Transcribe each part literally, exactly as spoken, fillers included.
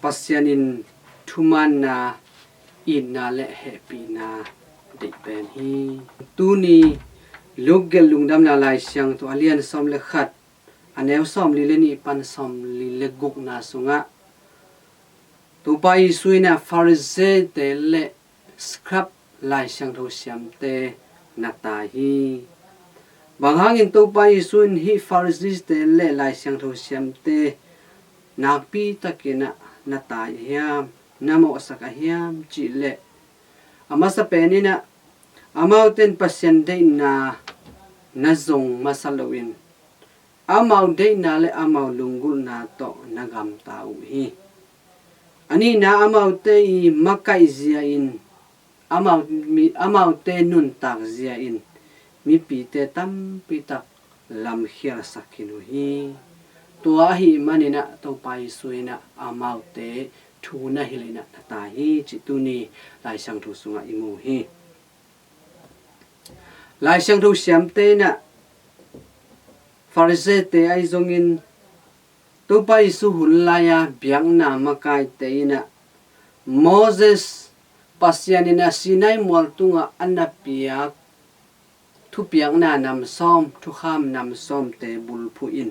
Pasian in thumaanna, itna le hehpihna deih pen hi. Tuni Luke gelh lungdamna Lai Siangtho a lian sawm le khat, a neu sawmli le nih pan sawmli le gukna sungah Topa Jesu in ah Pharisee-te le scribe, Lai Siangtho siamte na tai hi. Bang hangin Topa Jesu in hih Pharisee-te le Lai Siangtho siamte nakpi takin ah na tai a hiam, na mawhsak a hiam cih leh, a masa pen in ah amaute in Pasian deihna na zong masa loin, amau deihna le amau lunggulhna tawh na gamta uh hi. A nihna, amaute i makaih zia in, amau, mi, amaute nuntak zia in mipite tampi tak lamkhialsak khin uh hi. Tua ahih manin ah Topa Jesu in ah amaute thu na hilh in ah na tai hi, cih tuni Lai Siangtho sungah i mu hi. Lai Siangtho siamte in ah Pharisee-te ahi zongin Topa Jesu hun lai-a biakna makaite in ah Moses, Pasian in ah Sinai mual tungah a na piak thupiakna nam sawm, thukham nam sawmte bulphuh in,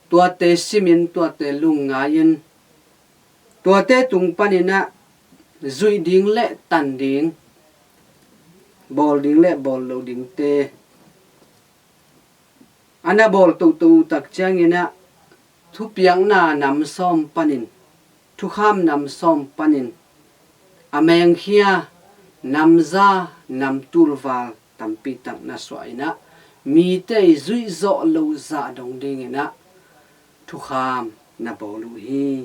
tuate simin, tuate lungngai-in, tuate tung panin ah zuih ding le tan ding, bawl ding le bawl loh dingte a na bawl toto uh tak ciangin ah thupiakna nam sawm panin, thukham nam sawm panin a mengkhia namza, namtulval tampi tak na suah in ah mite i zuih zawh loh zah dong dingin ah thukham na bawl uh hi.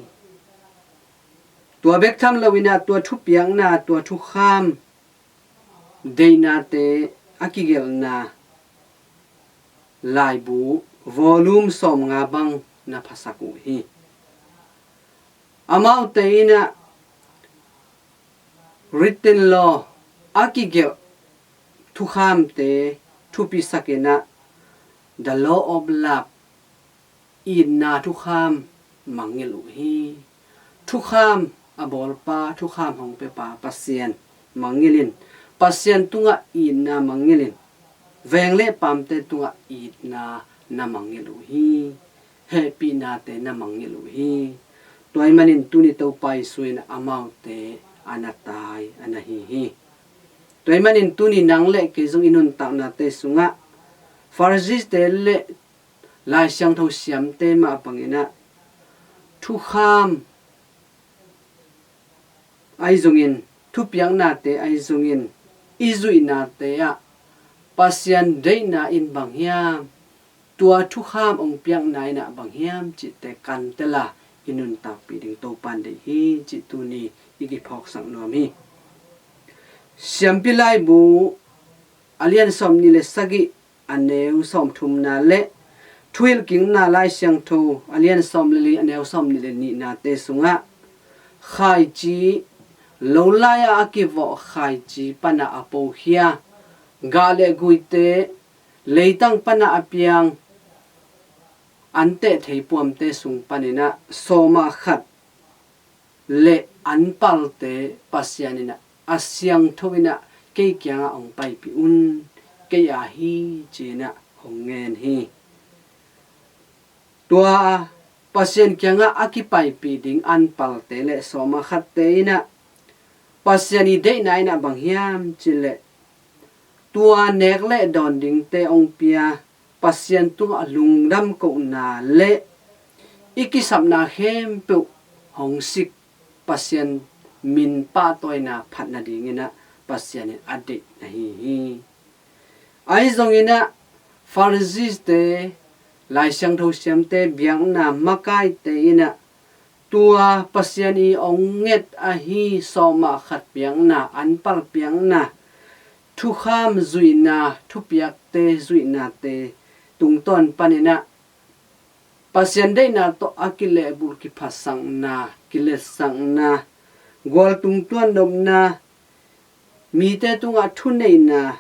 Tua bek tham loin ah tua thupiakna, tua thukham deihnate a kigelhna laibu volume sawmnga bang na phasak uh hi. Amaute in ah written law, a kigelh thukhamte thupisak in ah the law of love, itna thukham mangngilh uh hi. Thukham a bawlpa, thukham hong piapa Pasian mangngilh in, Pasian tungah itna mangngilh in, veng le paamte tungah itna na mangngilh uh hi. Hehpihnate na mangngilh uh hi. Tua ahih manin tuni Topa Jesu in amaute a na tai a na hi hi. Tua ahih manin tuni nang le kei zong i nuntaknate sungah Pharisee-te le Lai Siangtho siamte mah bangin ah thukham ahi zongin, thupiaknate ahi zongin, i zuihnate ah Pasian deihna in bang hiam, tua thukham hong piakna in ah bang hiam cihte kantel a i nuntakpih ding Topa in deih hi, cih tuni i kiphawksak nuam hi. Siampi Laibu a lian sawmnih le sagih, a neu sawmthumna le Thuhilhkikna Lai Siangtho a lian sawm le li, a neu sawmnih le nihnate sungah khaici, lo lai-ah a kivawh khaici pana a pokhia gah le guite, leitang pana a piang anteh theipuamte sung panin ah sawmah khat le an palte Pasian in ah a siangtho in ah kei kiangah hong paipih un, kei aa hi, ci-in ah hong ngen hi. Tua Pasian kiangah a kipaipih ding an palte le sawmah khatte in ah Pasian i deihna in ah bang hiam cih leh, tua nek le dawn dingte hong pia, Pasian tungah lungdam kohna le i kisapna khempeuh hong sik, Pasian min pahtawina phat nadingin ah Pasian in a deih na hi hi. Ahi zongin ah Pharisee-te, Lai Siangtho siamte, biakna makaite in ah tua Pasian i hong nget ahi sawmah khat piakna, an pal piakna, thukham zuihna, thupiakte zuihnate tungtawn panin ah Pasian deihna tawh a kilehbulh kiphatsakna, kiletsakna, gual tungtuan nopna, mite tungah thuneihna,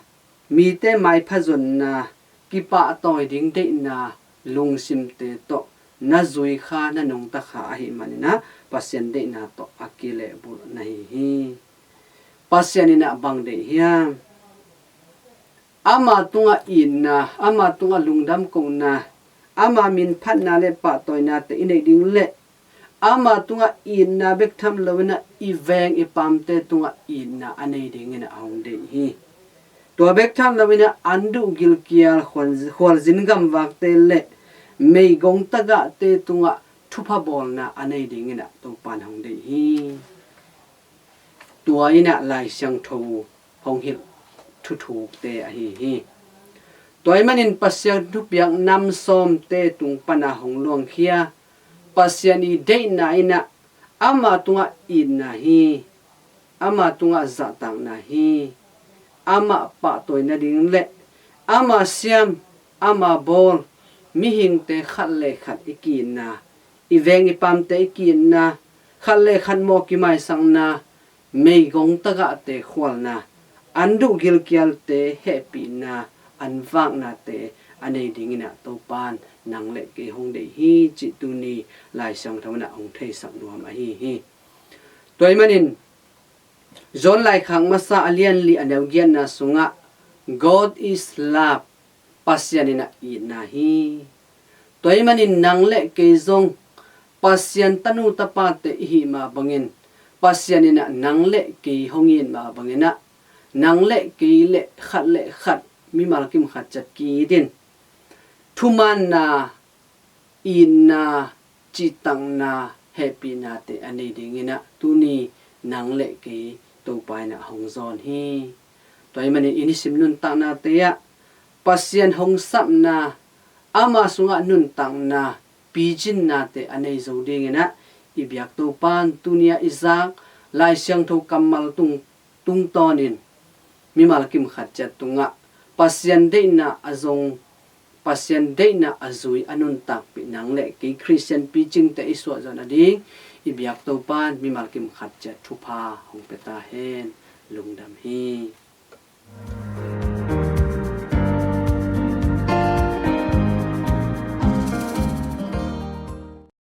mite maipha zonna, kipahtawi ding deihna lungsimte tawh na zui kha, na nungta kha ahih manin ah Pasian deihna tawh a kilehbulh na hi hi. Pasian in ah bang deih hiam? Ama tungah itna, ama tungah lungdam kohna, ama min phatna le pahtawinate i neih ding le ama tungah itna bek tham loin ah i veng i pamte tungah itna a nei dingin ah a hong deih hi. Tua bek tham loin ah an duh gilkial, khual-, khualzin gamvakte le meigong tagahte tungah thupha bawlna a nei dingin ah Topa'n hong deih hi. Tua in ah Lai Siangtho hong hilh thuthukte ahi hi. Tua ahih manin Pasian thupiak nam sawmte tung pan a hong luangkhia Pasian i deihna in ah ama tungah itna hi, ama tungah zahtakna hi, amah pahtawi nading le ama siam, ama bawl mihingte khat le khat i ki-itna, i veng i pamte i ki-itna, khat le khat mawh kimaisakna, meigong tagahte khualna, an duh gilkialte hehpihna, an vaknate a nei dingin ah Topa'n nang le kei hong deih hi cih tuni Lai Siangtho in ah hong theisak nuam ahi hi. Tua ahih manin John laikhak masa a lian li a neu giatna sungah, "God is love," Pasian in ah itna hi. Tua ahih manin nang le kei zong Pasian tanu tapate i hih mah bangin, Pasian in ah nang le kei hong it mah bangin ah, nang le kei le khat le khat mimal kim khat ciat ki-it in thumaanna, itna, cihtakna, hehpihnate a nei dingin ah tuni nang le kei Topa in ah hong zawn hi. Tua ahih manin i nisim nuntaknate ah Pasian hong sapna, ama sungah nuntakna, picinnate a nei zo dingin ah i biak Topa'n tuni-a i zak Lai Siangtho kammal tung, tungtawnin mimal kim khat ciat tungah Pasian deihna a zong, Pasian deihna a zui, a nuntakpih nang le kei Khristian picingte i suahzawh nading i biak Topa'n mimal kim khat ciat thupha hong pia ta hen. Lungdam hi.